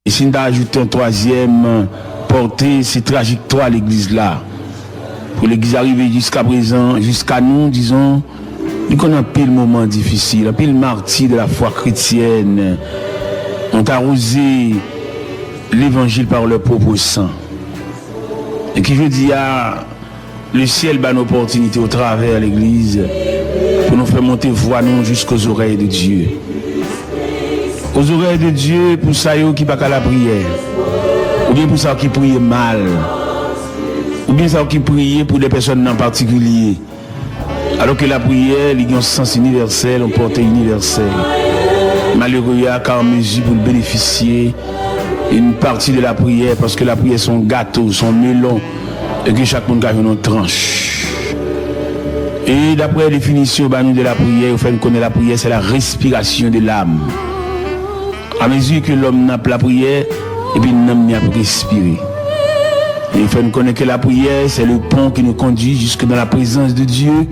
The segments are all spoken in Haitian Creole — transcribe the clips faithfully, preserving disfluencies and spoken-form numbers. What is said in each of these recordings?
E si n ta ajoute yon twazyèm pòte, se trajektwa legliz la. Pou legliz la rive jiska prezan, jiska nou, dizon, li konn anpil moman difisil, anpil mati de la fwa kretyèn ont arrosé l'évangile par leur propre sang. E ki jodi a, lesyèl ba nou opòtinite otravè legliz pou nou fè monte vwa nou jiska ozorèy de Dye. Ozorèy de Dye pou sa yo ki pa ka lapriyè, oubyen pou sa yo ki priye mal, oubyen sa yo ki priye pou de pèsòn an patikilye. Alò ke lapriyè, li gen yon sans inivèsèl, yon pòte inivèsèl. Malere a ka an mezi pou l benefisye yon pati de lapriyè, paske lapriyè se yon gato, se yon melon, e ke chak moun ka jwenn yon tranch. E daprè definisyon ba nou de lapriyè, yo fè n konnen lapriyè se la respiration de l'âme. Amezi ke lòm nan ap lapriyè, epi nanm li ap respire. E yo fè n konnen ke lapriyè se le pont qui nous conduit jusque dans la présence de Dieu.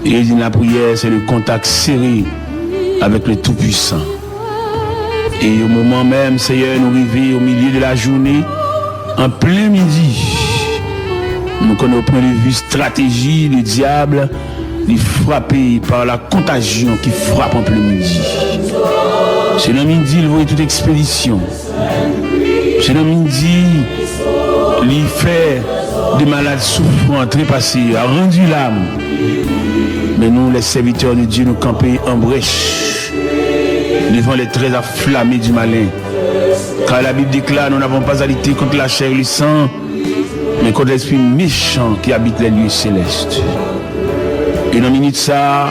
E yo di lapriyè se le contact serré avec le Tout-Puissant. E o moman menm, Seyè, nou rive o milye de la jounen, an plen midi, nou konnen o pwen de vi estrateji de dyab, li frape pa la kontajyon ki frape an plen midi. Se nan midi l voye tout ekspedisyon. Se nan midi li fè de malad soufran trepase, a randi lam. Men nou, les serviteurs de Dieu, nou kanpe an brèch devan les traits enflammés du malin. Car la Bible déclare, nous n'avons pas à lutter contre la chair et le sang, mais contre l'esprit méchant qui habite les lieux célestes. E nan minit sa,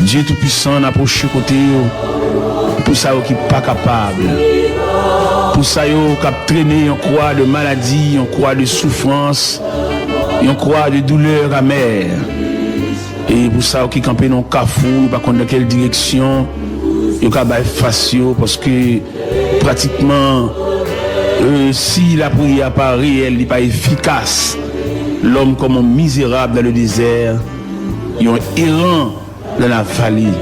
Dye Toupisan apwoche kote yo, pou sa yo ki pa kapab, pou sa yo k ap trennen yon kwa de maladi, yon kwa de soufrans, yon kwa de doulè amè. E pou sa yo ki kanpe nan kafou, yo pa konn nan kèl direksyon yo ka bay fas yo, paske pratikman, euh, si lapriyè a pa reyèl, li pa efikas, l'homme comme un misérable dans le désert, yon eran dans la vallée.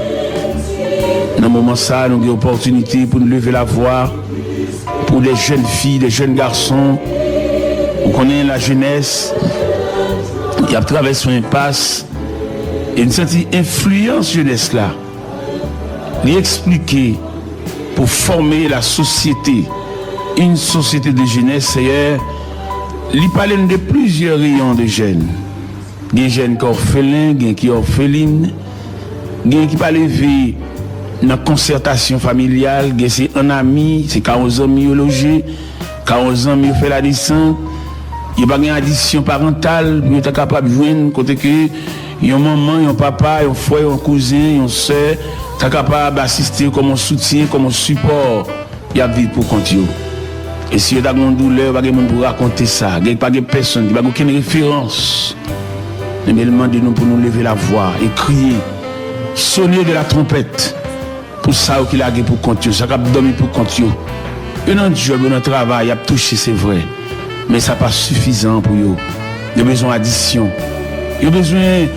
Nan moman sa, nou gen opòtinite pou nou leve lavwa pou de jèn fi, de jèn gason. Ou konnen lajenès, y ap travèse yon enpas, e n santi enfliyans jenès la. Li eksplike pou fòme la sosyete, une société de jeunesse, Seyè, li pale n de plizyè reyon de jèn. Gen jèn ki òfelen, gen ki òfelin, gen ki pa leve nan konsètasyon familyal, gen se an ami, se ka yon zanmi yo loje, ka yon zanmi yo fè ladesant. Yo pa gen adisyon parantal pou yo ta kapab jwenn kote ke yon manman, yon papa, yon frè, yon kouzen, yon sè ta kapab asiste yo kòm yon soutyen, kòm yon sipò. Y ap viv pou kont yo. E si yo ta gen yon doulè, yo pa gen moun pou rakonte sa. Gen, pa gen pèsonn, pa gen okenn referans. Ebyen, l mande nou pou nou leve lavwa e kriye, sonner de la trompette, pou sa yo ki lage pou kont yo, sa k ap dòmi pou kont yo. Yo nan djòb, yo nan travay, y ap touche, se vre. Men sa pa sifizan pou yo. Yo bezwen adisyon. Yo bezwen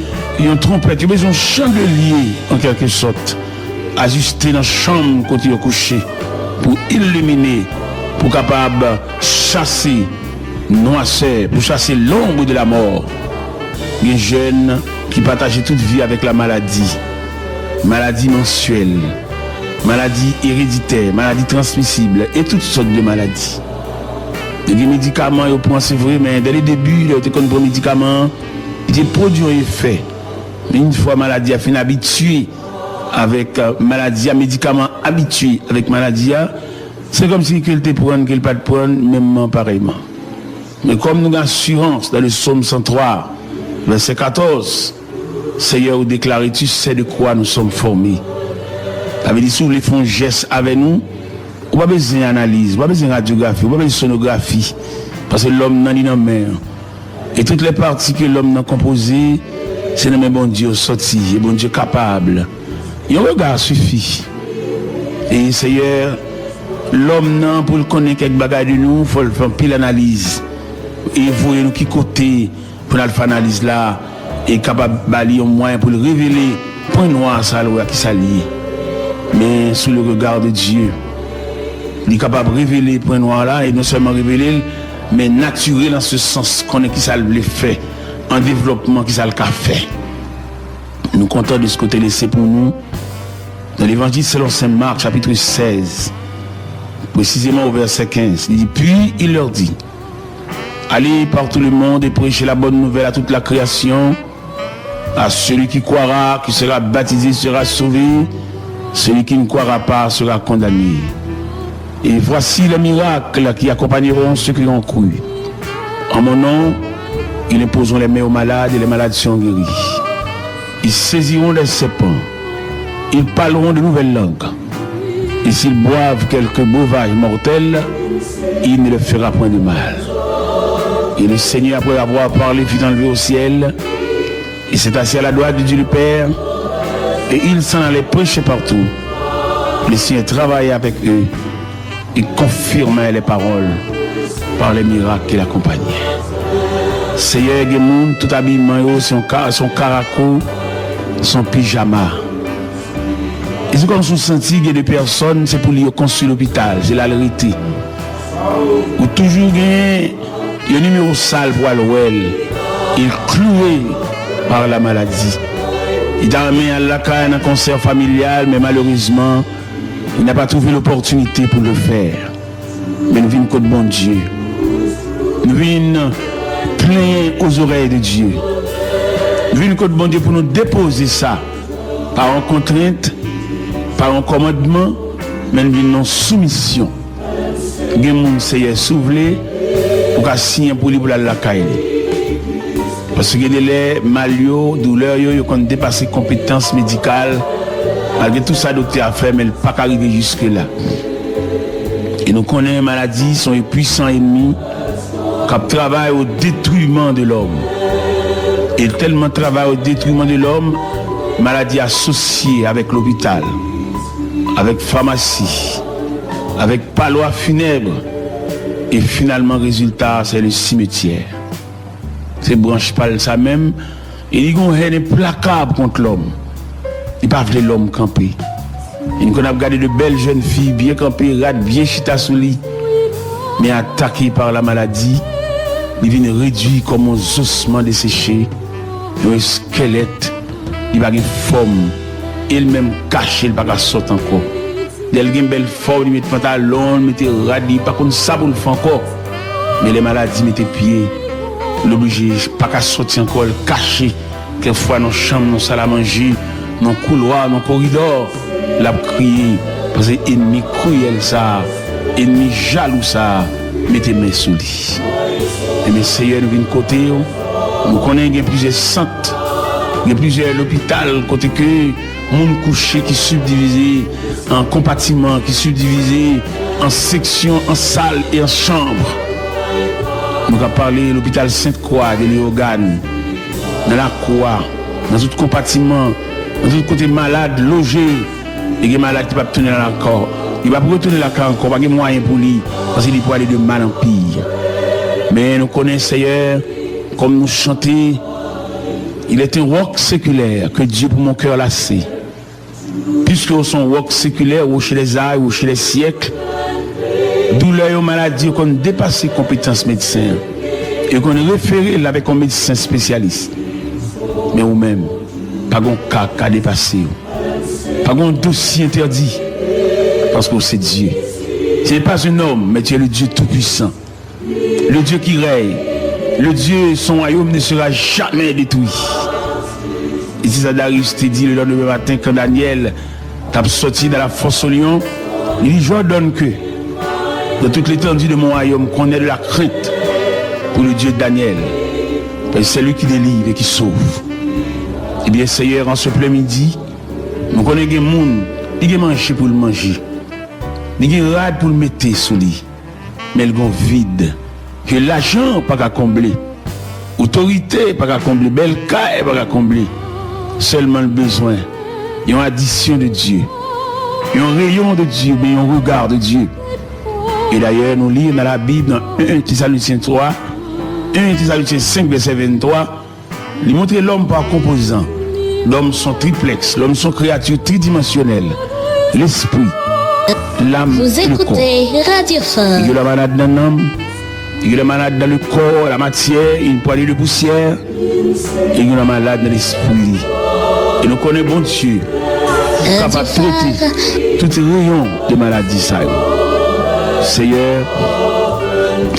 yon twonpèt, yo bezwen yon chandelye, an kèlke sòt, ajiste nan chanm kote yo kouche, pou ilimine, pou kapab chase nwasè, pou chase l'ombre de la mort. Gen jèn ki pataje tout vi avèk la maladie. Maladi mansyèl, maladi ereditè, maladi transmisib, e tout sòt de maladi. Yo gen medikaman yo pran, se vre, men dès le début, lè yo te konn pran medikaman an, li te pwodui yon efè. Men yon fwa maladi a fin abitye avèk, euh, maladi a, medikaman an abitye avèk maladi a, se kòmsi ke l te pran, ke l pa t pran, menmman, parèyman. Men kòm nou gen asirans dans le psaume cent trois, verset quatorze, Seyè, ou deklare, tu sais de quoi nous sommes formés. Sa vle di, si w vle fè yon jès avè nou, ou pa bezwen analiz, ou pa bezwen radyografi, ou pa bezwen sonografi. Paske lòm nan li nan men an. E tout lè pati ke lòm nan konpoze, se nan men Bondye yo sòti, e Bondye kapab. Yon rega sifi. E Seyè, lòm nan, pou l konnen kèk bagay de nou, fò l fè anpil analiz. E voye nou ki kote pou n al fè analiz la, e kapab ba li yon mwayen pou l revele pwen nwa sa l wè a ki sa l ye. Men sous le regard de Dieu, Li kapab revele pwen nwa la, e non sèlman revele l, men natire l an se sans, konnen ki sa l vle fè, an devlòpman, ki sa l ka fè. Nou kontan de ce côté lese pou nou nan Levanjil selon Sen Mak, chapit sèz, presizeman o vèsè kenz. Li di, Puis il leur dit, Allez par tout le monde et prêchez la bonne nouvelle à toute la création. À celui qui croira, qui sera baptisé, sera sauvé. Celui qui ne croira pas sera condamné. Et voici les miracles qui accompagneront ceux qui ont cru. En mon nom, ils imposeront les mains aux malades et les malades seront guéris. Ils saisiront des serpents. Ils parleront de nouvelles langues. Et s'ils boivent quelque breuvage mortel, il ne leur fera point de mal. Et le Seigneur, après avoir parlé, fut enlevé au ciel, et s'est assis à la droite de Dieu le Père, et il s'en allait prêcher partout. Le Seigneur travaillait avec eux et confirmait les paroles par les miracles qui l'accompagnaient. Seyè, gen moun, tout abiman yo, se yon ka-, se yon karako, se yon pijama. E se kòmsi w santi gen de pèsòn, se pou li yo konstwi lopital, se la l rete. Ou toujou gen yon nimewo sal pou al wè l. Il cloué par la maladie. Li ta renmen al lakay nan konsè familyal, men malerezman, il n'a pas trouvé l'opportunité pour le faire. Men nou vin kot Bondye. Nou vin plenyen aux oreilles de Dieu. Nou vin kot Bondye pou nou depoze sa. Pa yon kontrent, pa yon kòmandman, men nou vin nan soumisyon. Gen moun, Seyè, si w vle, ou ka siyen pou li pou l al lakay li. Paske gen de lè, mal yo, doulè yo, yo konn depase konpetans medikal. Malgre tout sa doktè a fè, men l pa ka rive jiske la. E nou konnen maladi se yon pwisan enmi k ap travay o detriman de lòm. E l tèlman travay o detriman de lòm, maladi asosye avèk lopital, avèk famasi, avèk palwa finèb, e finalman rezilta a se le simetyè. Se branch pa l sa menm, e li gon hèn enplakab kont lòm. Li pa vle lòm kanpe. E n konn ap gade de bèl jèn fi byen kanpe, rad byen chita sou li. Men atake pa la maladi, li vin redui kòm yon zosman deseche, yon eskèlèt, li pa gen fòm, e l menm kache, l pa ka sot ankò. Lè l gen bèl fòm, li met pantalon, li mete rad, li pa konn sa pou l fè ankò. Men lè maladi mete pye, l oblije pa ka soti ankò, l kache. Kèk fwa nan chanm, nan sal a manje, nan koulwa, nan koridò, l ap kriye, paske enmi kriyèl sa a, enmi jalou sa a, mete men sou li. Ebyen, Seyè, nou vin kote w. Nou konnen gen plizyè sant, gen plizyè lopital kote ke moun kouche ki sibdivize an konpatiman, ki sibdivize an seksyon, an sal e an chanm. Nou ka pale lopital Sent Kwa de Leyogàn, nan Lakwa, nan tout konpatiman, nan tout kote malad loje. E gen malad ki p ap tounen lakay ankò. Li p ap retounen lakay ankò, pa gen mwayen pou li, paske li pwale de mal an pi. Men nou konnen, Seyè, kòm nou chante, Il est un roc séculaire que Dieu pour mon cœur lassé. Piske w se yon wòk sekilè, rocher des âges, rocher des siècles, doulè yo, maladi yo konn depase konpetans medsen an. Yo konn refere l avèk yon medsen espesyalis. Men ou menm, pa gon ka k ka depase w. Pa gon dosye entèdi, paske w se Dye. Ce n'est pas un homme, mais tu es le Dieu tout-puissant. Le Dieu qui règne. Le Dieu, son royaume ne sera jamais détruit. E se sa Darius te di le lendemain matin quand Daniel t ap soti dans la fosse au lion. Li di, J'ordonne que dans toute l'étendue de mon royaume, qu'on ait de la crainte pour le Dieu de Daniel. Parce que c'est lui qui délivre et qui sauve. Ebyen, Seyè, an se plen midi, nou konnen gen moun, li gen manje pou l manje. Li gen rad pou l mete sou li. Men l gon vid ke lajan pa ka konble, otorite pa ka konble, bèl kay pa ka konble. Sèlman l bezwen yon adisyon de Dye, yon reyon de Dye, oubyen yon rega de Dye. E dayè, nou li nan Labib, nan en Tesalonityen twa, en Tesalonityen senk, vèsè venntwa, li montre lòm pa konpozan. Lòm se yon triplèks, lòm se yon kreyati tridimansyonèl. Lespri, L'âme Vous et le corps. Écoutez Radio Phare. Il y a la malade dans l'âme, il y a la malade dans le corps, la matière, une poignée de poussière, et il y a la malade dans l'esprit. E nou konnen Bondye kapab trete tout reyon de maladi sa yo. Seyè,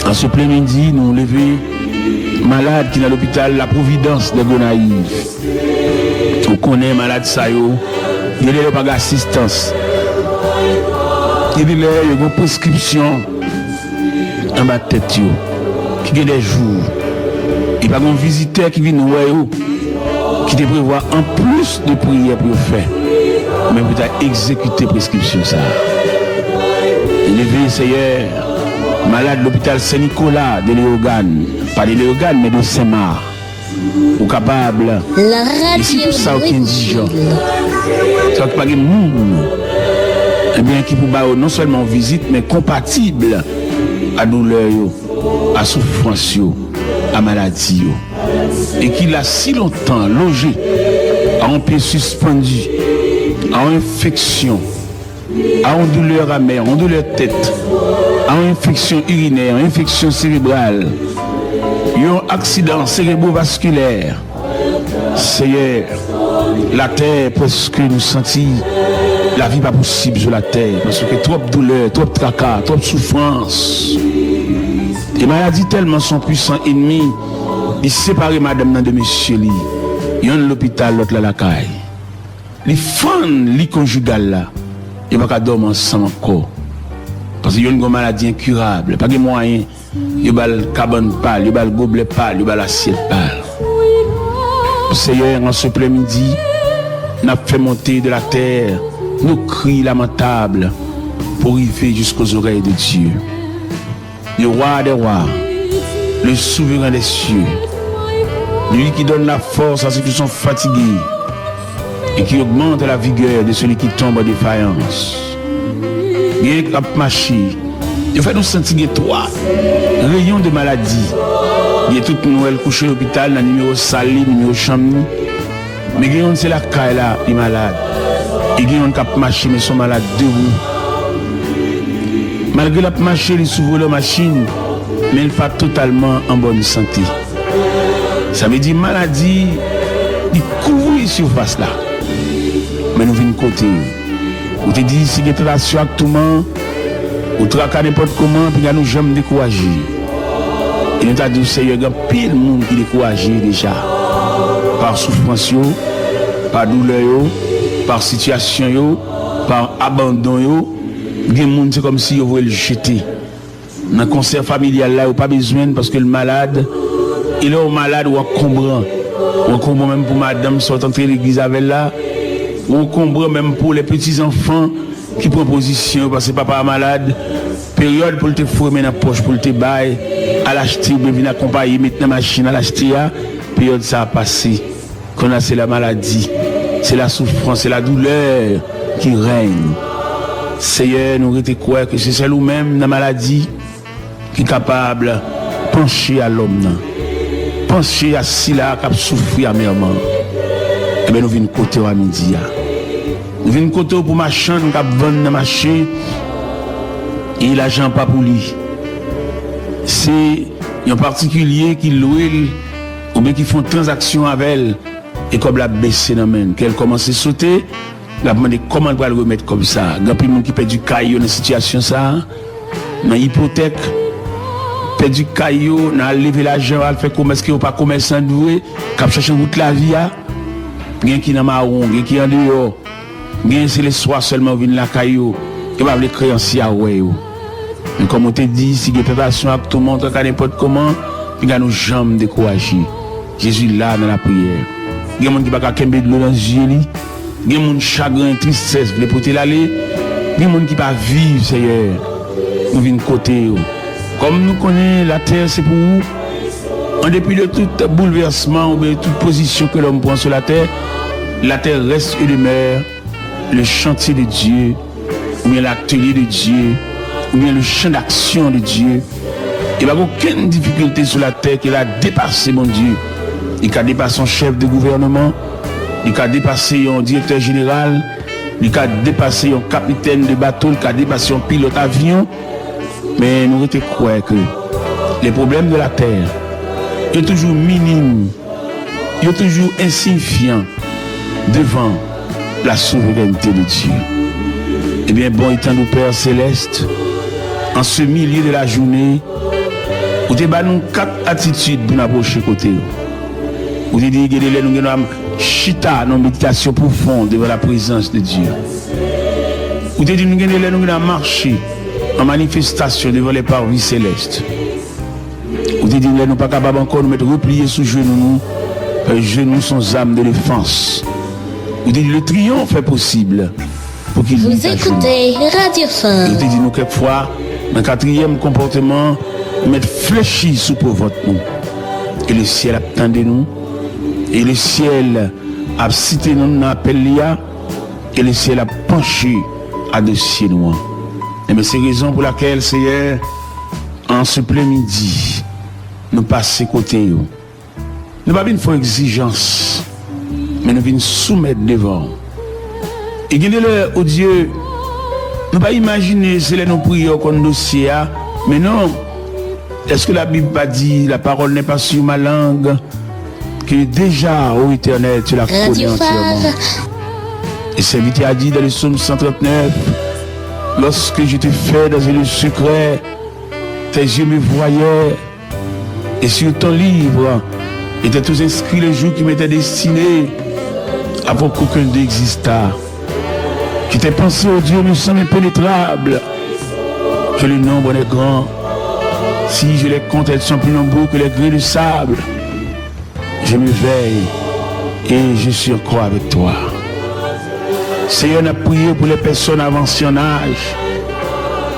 an se plen midi, nou leve malad ki nan lopital La Providence de Gonayiv. Ou konnen malad sa yo, gen lè yo pa gen asistans. Gen lè yo gen preskripsyon anba tèt yo, ki gen de jou, e pa gen vizitè ki vin wè yo, ki te prevwa anplis de priyè pou yo fè, men pou ta egzekite preskripsyon sa a. Leve, Seyè, malad lopital Sen Nikola de Leyogàn, pa de Leyogàn, men de Senmak. Ou kapab. La E si radio pou sa ou ki endijan, Brésil. Sa ki pa gen moun, ebyen, ki pou ba yo non sèlman yon vizit, men konpatib a doulè yo, a soufrans yo, a maladi yo. E ki la si lontan loje a yon pye sispann, a yon enfeksyon, a yon doulè amè, yon doulè tèt, a yon enfeksyon irinè, yon enfeksyon serebral, yon aksidan serebrovaskilè. Seyè, latè prèske nou santi lavi pa posib sou latè, paske twòp doulè, twòp traka, twòp soufrans. E maladi tèlman se yon pwisan enmi, li separe madanm nan de mesye li. Yonn lopital, lòt la lakay. Li fann li konjigal la. Yo pa ka dòmi ansanm ankò. Paske yonn gen yon maladi enkirab. Pa gen mwayen. Yo ba l kabann pa l, yo ba l goblè pa l, yo ba l asyèt pa l. Seyè, an se plen midi, n ap fè monte de latè nos cris lamentables pou rive jusqu'aux oreilles de Dieu. Le roi des rois, le souverain des cieux, lui qui donne la force à ceux qui sont fatigués et qui augmente la vigueur de celui qui tombe en défaillance. Gen k ap mache, yo fè nou santi gen twa reyon de maladi. Gen tout nou wè l kouche lopital nan nimewo sal li, nimewo chanm li. Men gen youn se lakay la li malad. E gen youn k ap mache men se yon malad debou. Malgre l ap mache, li sou volan machin, men l pa totalman an bòn sante. Sa vle di maladi li kouvri sifas la. Men nou vin kote yo. Ou te di si gen tantasyon ak touman, ou traka nenpòt kòman, piga nou janm dekouraje. E nou ta di w, Seyè, gen anpil moun ki dekouraje deja. Pa soufrans yo, pa doulè yo, pa sitiyasyon yo, pa abandon yo. Gen moun se kòmsi yo voye l jete. Nan konsè familyal la, yo pa bezwen l paske l malad. E lè w malad, w ankonbran. W ankonbran menm pou madanm sa w t antre legliz avè l la. W ankonbran menm pou lè peti zanfan ki pran pozisyon yo paske papa a malad. Peryòd pou l te foure men nan pòch pou l te bay, al achte oubyen vin akonpaye met nan machin al achte a, peryòd sa a pase. Kounye a se la maladi, se la soufrans, se la doulè ki règne. Seyè, nou rete kwè ke se sèl ou menm nan maladi ki kapab panche a lòm nan, panche a sila k ap soufri amèman. Ebyen, nou vin kote w a midi a. Nou vin kote w pou machann k ap vann nan mache, e lajan pa pou li. Se yon patikilye ki lwe l oubyen ki fè yon tranzaksyon avè l, e kòb la ap bese nan men l. Kè l kòmanse sote, l ap mande kòman l pral remèt kòb sa a. Gen anpil moun ki pèdi kay yo nan sitiyasyon sa a, nan ipotèk, pèdi kay yo, nan al leve lajan, al fè komès ke yo pa komèsan vre, k ap chache wout lavi a. Gen ki nan mawon, gen ki andeyò. Gen se leswa sèlman yo vin lakay yo, yo pa vle kreyansye a wè yo. Men kòm ou te di, si gen tantasyon ak touman, traka nenpòt kòman, piga nou janm dekouraje. Jezi la nan lapriyè. Gen moun ki pa ka kenbe dlo nan zye li. Gen moun chagren, tristès vle pote l ale. Gen moun ki pa viv, Seyè. Nou vin kote yo. Kòm nou konnen latè se pou ou, an depi de tout boulvèsman oubyen tout pozisyon ke lòm pran sou latè, latè reste et demeure le chantier de Dieu, oubyen l'atelier de Dieu, oubyen le champ d'action de Dieu. E pa gen okenn difikilte sou latè ke la depase Bondye. Li ka depase yon chèf de gouvènman, li ka depase yon direktè jeneral, Li ka depase yon kapitèn de bato, li ka depase yon pilòt avyon, men nou rete kwè ke les problèmes de la terre, yo toujou minim, yo toujou ensiyifyan devan la souveraineté de Dieu. Ebyen, bon, étendons, Père Céleste, en ce milieu de la journée, ou te ba nou kat atitid pou n apwoche kote w. Ou te di, gen de lè nou gen dwa chita nan meditasyon pwofon devan la prezans de Dye. Ou te di nou gen de lè nou gen dwa mache an manifestasyon devan les parvis célestes. Ou te di lè nou pa kapab ankò, nou mèt repliye sou jenou nou, paske jenou se yon zam de defans. Ou te di le triomphe est possible pour qui lui Vous qui a écoutez Radio Fan. Ou te di nou kèk fwa, nan katriyèm konpòteman, nou mèt flechi sou po vant nou. E le syèl ap tande nou. E le syèl ap site nou nan apèl li a. E le syèl ap panche a dosye nou an. Ebyen, se rezon pou lakèl, Seyè, an se plen midi, nou pase kote yo. Nou pa vin fè egzijans, men nou vin soumèt devan w. E gen de lè, o Dye, nou pa imajine se lè nou priye w konn dosye a, men non. Est-ce que la Bible pa di, la parole n'est pas sur ma langue, que déjà, ô Éternel, tu la connais entièrement? Et serviteur a dit dans le psaume cent trente-neuf, lorsque je te fais dans le secret, tes yeux me voyaient, et sur ton livre étaient tous inscrits les jours qui m'étaient destinés avant qu'aucun d'eux existât. Que tes pensées, ô Dieu, me semblent impénétrables, que le nombre des grands, si je les compte, elles sont plus nombreuses que les grains de sable. Je me veille et je suis encore avec toi. Seyè, n ap priye pou les personnes avancées en âge,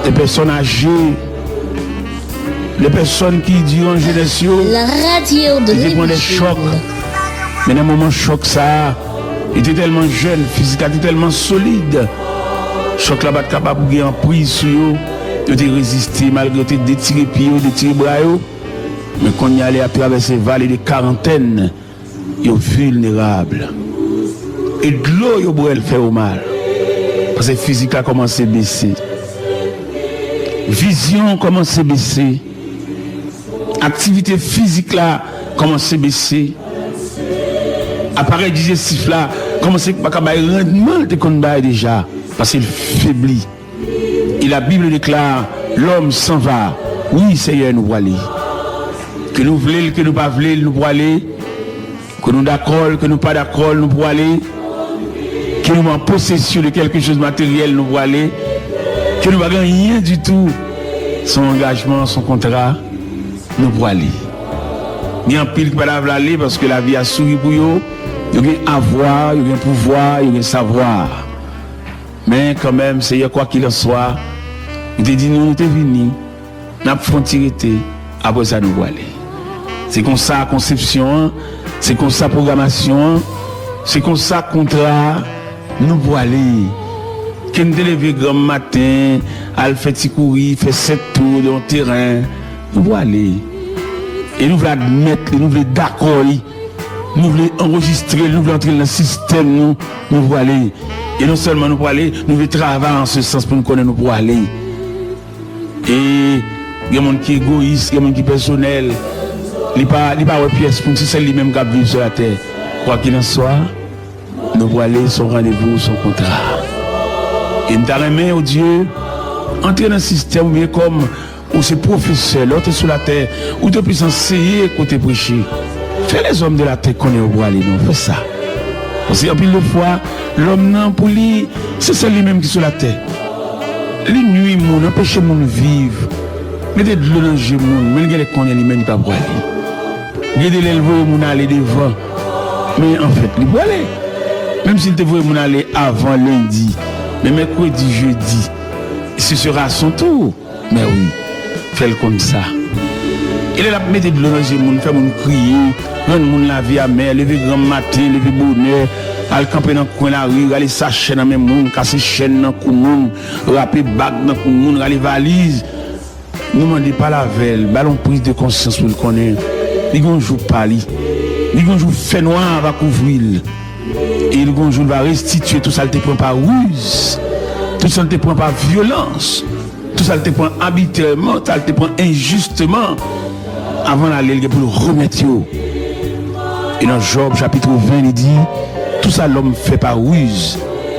les personnes âgées, les personnes ki, diran jenès yo, yo te pran de chòk. Men nan moman chòk sa a, yo te tèlman jèn, fizik la te tèlman solid, chòk la pa t kapab gen anpriz sou yo. Yo te reziste, malgre yo te detire pye yo, detire bra yo. Men kounye a, lè y ap travèse vale de karantèn, yo vilnerab. E dlo yo bwè l fè yo mal. Paske fizik la kòmanse bese. Vizyon kòmanse bese. Aktivite fizik la kòmanse bese. Aparèy dijestif la kòmanse pa ka bay randman l te konn bay deja. Paske l febli. Et la Bible déclare, l'homme s'en va. Wi, Seyè, nou prale. Ke nou vle l, ke nou pa vle l, nou prale. Ke nou dakò l, ke nou pa dakò l, nou prale. Ke nou an posesyon de quelque chose matériel, nou prale. Ke nou pa gen anyen ditou, se yon angajman, se yon kontra, nou prale. Gen anpil ki pa ta vle ale paske lavi a souri pou yo. Yo gen avwa, yo gen pouvwa, yo gen savwa. Men kanmenm, Seyè, quoi qu'il en soit, ou te di nou, nou te vini, n ap fè yon ti rete, apre sa nou prale. Se konsa konsepsyon an, se konsa pwogramasyon an, se konsa kontra a, nou prale. Ke n te leve granm maten, al fè ti kouri, fè sèt tou nan yon teren, nou prale. E nou vle admèt li, nou vle dakò li. Nou vle anrejistre l, nou vle antre l nan sistèm nou, nou prale. E non sèlman nou prale, nou vle travay an se sans pou nou konnen nou prale. E gen moun ki egoyis, gen moun ki pèsonèl. Li pa, li pa wè pyès moun, se sèl li menm k ap viv sou latè. Kwa qu'il en soit, nou prale, se yon randevou, se yon kontra. E m ta renmen, o Dye, antre nan sistèm ou byen kòm ou se pwofesè, lè w te sou latè, ou te plis anseye ke w te preche. Fè lèzòm de latè konnen ou prale, non, fè sa. Paske anpil de fwa, lòm nan, pou li, se sèl li menm ki sou latè. Li nwi moun, anpeche moun viv, mete dlo nan je moun, men l genlè konnen li menm li pa prale. Gen de lè l voye moun ale devan, men anfèt, li prale. Menm si l te voye moun ale avan lendi, men mèkredi, jedi, ce sera son tour. Men wi, fè l konn sa. E lè l ap mete dlo nan je moun, fè moun kriye, rann moun lavi amè, leve granm maten, leve bonè, al kanpe nan kwen lari, rale sachè nan men moun, kase chèn nan kou moun, rape bag nan kou moun, rale valiz. Nou mande pale avè l, ba l yon priz de konsyans pou l konnen li gen yon jou pa li. Li gen yon jou fènwa va kouvri l. E li gon jou, li va restitye tou sa l te pran pa riz, tou sa l te pran pa vyolans, tou sa l te pran abitrèman, sa l te pran enjisteman. Avan l ale, li gen pou l remèt yo. E nan Jòb chapit ven, li di, tou sa lòm fè pa riz,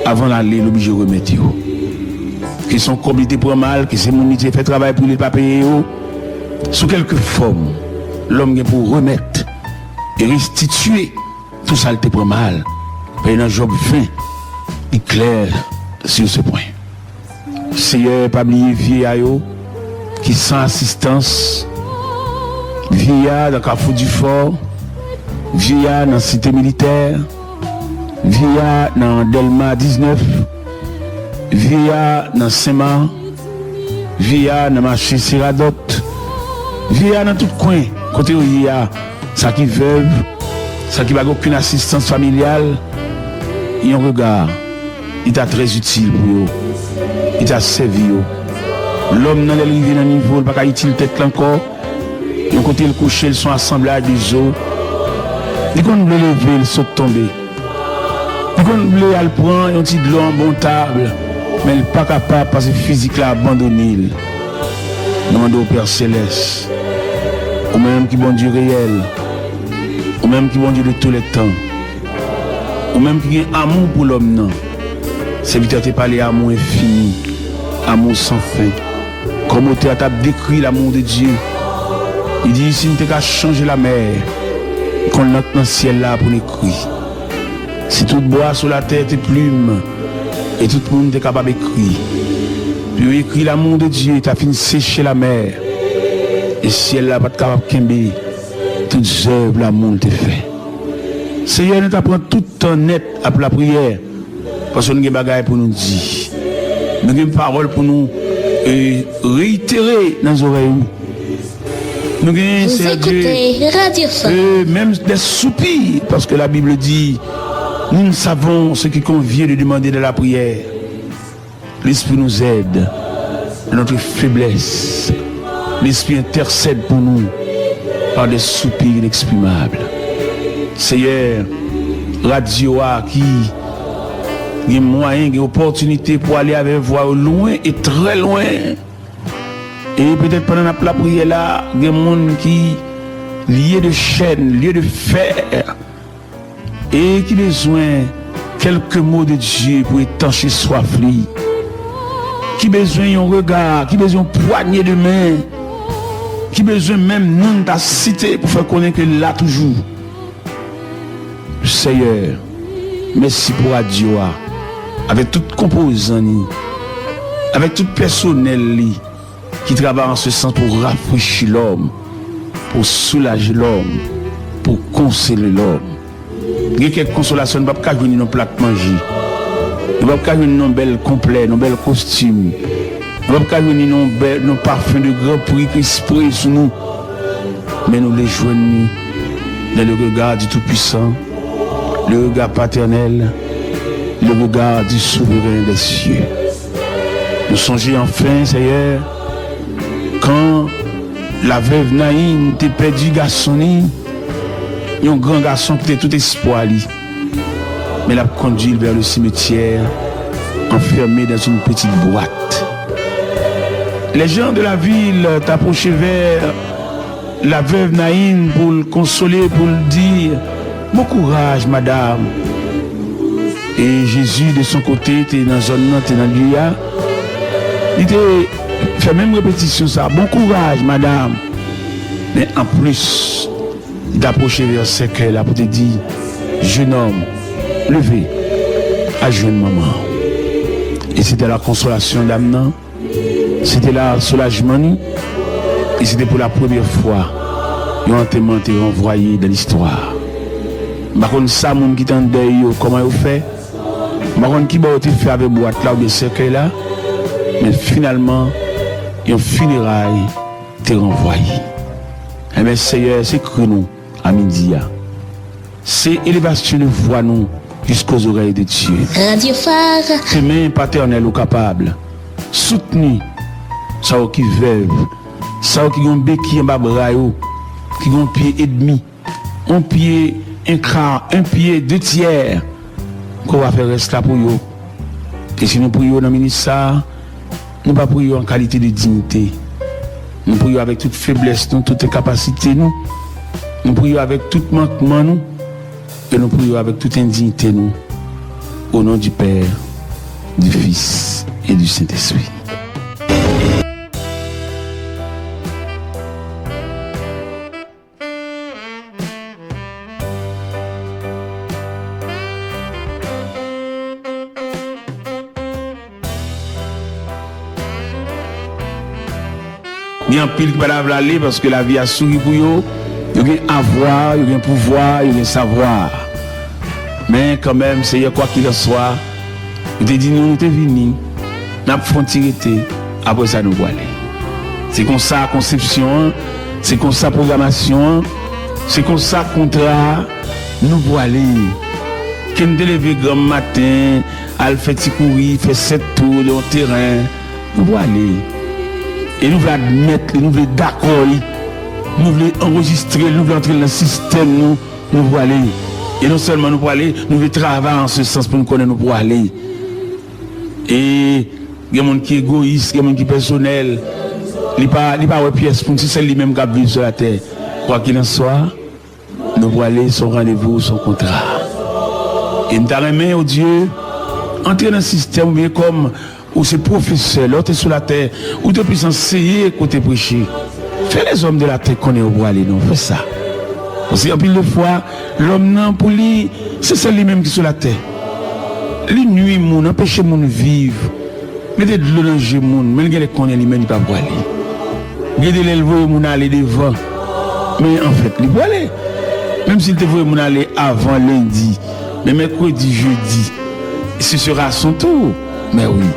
avan l ale, l oblije remèt yo. Ke se yon kòb li te pran mal, ke se moun li te fè travay pou li, li pa peye yo, sou kèlke fòm, lòm gen pou remèt e restitye tou sa l te pran mal. Paske nan Jòb ven, li klè sur ce point. Seyè, pa bliye vye a yo ki san asistans, vye a nan Kafou Difò, vye a nan Site Militè, vye a nan Dèlma diznèf, vye a nan Senmak, vye a nan mache Seradòt, vye a nan tout kwen kote yo ye a, sa ki vèv, sa ki pa gen okenn asistans familyal, yon rega, li ta trè itil pou yo, li ta sèvi yo. Lòm nan, lè l rive nan nivo l pa ka itil tèt l ankò, yon kote l kouche, l se yon asanblaj de zo. Li konn vle leve, l sot tonbe. Li konn vle al pran yon ti dlo anba yon tab, men l pa kapab paske fizik la abandone l. Nou mande w, Pè Selès, ou menm ki Bondye reyèl, ou menm ki Bondye de tou lè tan, ou menm ki gen amou pou lòm nan. Sèvitè te pale amou enfini, amou san fen. Kòm otè a t ap dekri l'amour de Dieu, li di, si n te ka chanje lamè, konn lank nan syèl la pou n ekri. Si tout bwa sou latè te plim, e tout moun te kapab ekri, pou yo ekri l'amour de Dieu, ta fin seche lamè, e syèl la pa t kapab kenbe tout zèv lamou l te fè. Seyè, nou ta pran tout tan nèt ap lapriyè, paske nou gen bagay pou nou di. Nou gen pawòl pou nou, e, reitere nan zòrèy ou. Nou gen, Seyè Dye, e, menm de soupi, paske la Bible dit, nous savons ce qu'il convient de demander dans la prière. L'Esprit nous aide dans notre faiblesse. L'Esprit intercède pour nous par des soupirs inexprimables. Seyè, radyo a ki gen mwayen, gen opòtinite pou ale avè vwa yo lwen e trè lwen. E petèt pandan n ap lapriyè la, gen moun ki lye de chèn, lye de fè, e ki bezwen kèlke mo de Dye pou etanche swaf li, ki bezwen yon rega, ki bezwen yon pwanye de men, ki bezwen menm non n ta site pou fè konnen ke l la toujou. Seyè, mèsi pou radyo a, avèk tout konpozan li, avèk tout pèsonèl li, ki travay an se sans pou rafrechi lòm, pou soulaje lòm, pou konsole lòm. Gen kèk konsolasyon nou p ap ka jwenn li nan plat manje. Nou p ap ka jwenn li nan bèl konplè, nan bèl kostim. Nou p ap ka jwenn li nan bèl, nan pafen de gran pri ki spre sou nou. Men nou vle jwenn li dans le regard du Tout-Puissant, le regard paternel, le regard du Souverain des cieux. Nou sonje anfen, Seyè, kan la veuve Naïn te pèdi gason li, yon gran gason ki te tout espwa li. Men l ap kondui l vers le cimetière, enfermé dans une petite boîte. Les gens de la ville t'approchaient vers la veuve Naïn pou l konsole, pou l di, bon kouraj, madanm. E Jezi, de son kote, te nan zòn nan, te nan lye a. Li te fè menm repetisyon sa, bon kouraj, madanm. Men anplis, li t apwoche vè sèkèy la pou te di, jeune homme, leve, al jwenn manman w. E se te la konsolasyon dam nan. Se te la soulajman li, e se te pou la premyè fwa yon antèman te ranvwaye dan listwa. M pa konn sa moun ki te an dèy yo, kòman yo fè, m pa konn ki bò yo te fè avèk bwat la oubyen sèkèy la, men finalman, yon fineray te ranvwaye. Enben, Seyè, se kri nou a midi a. Se elevasyon de vwa nou jusqu'aux oreilles de Dieu. Radio Phare. Ke men patènèl ou kapab soutni sa yo ki vèv, sa yo ki gen yon beki anba bra yo, ki gen yon pye edmi, yon pye enka, yon pye de tyè, Ke w a fè rès la pou yo. E si nou priye w nan minit sa a, nou pa priye w an kalite de diyite. Nou priye w avèk tout feblès nou, tout enkapasite nou. Nou priye w avèk tout mankman nou. E nou priye w avèk tout endiyite nou. Au nom du Père, du Fils et du Saint-Esprit. Gen anpil ki pa ta vle ale paske lavi a souri pou yo. Yo gen avwa, yo gen pouvwa, yo gen savwa. Men kanmenm, Seyè, kwakilanswa, ou te di nou, nou te vini, n ap fè yon ti rete, apre sa nou prale. Se konsa konsepsyon an, se konsa pwogramasyon an, se konsa kontra a, nou prale. Ke n te leve granm maten, al fè ti kouri, fè sèt tou nan yon teren, nou prale. E nou vle admèt li, nou vle dakò li, nou vle anrejistre l, nou vle antre l nan sistèm nou, nou prale. E non sèlman nou prale, nou vle travay an se sans pou n konnen nou prale. E gen moun ki egoyis, gen moun ki pèsonèl. Li pa, li pa wè pyès moun, se sèl li menm k ap viv sou latè. Kwakilanswa, nou prale, se yon randevou, se yon kontra. E m ta renmen, o Dye, antre nan sistèm ou byen kòm ou se pwofesè, lè w te sou latè, ou te plis anseye ke w te preche. Fè lèzòm de latè konnen yo prale, non, fè sa. Paske anpil de fwa, lòm nan, pou li, se sèl li menm ki sou latè. Li nwi moun, anpeche moun viv, mete dlo nan je moun, men l genlè konnen li menm li pa prale. Gen de lè l voye moun ale devan, men anfèt, li prale. Menm si l te voye moun ale avan lendi, men mèkredi, jedi, ce sera son tour. Men wi,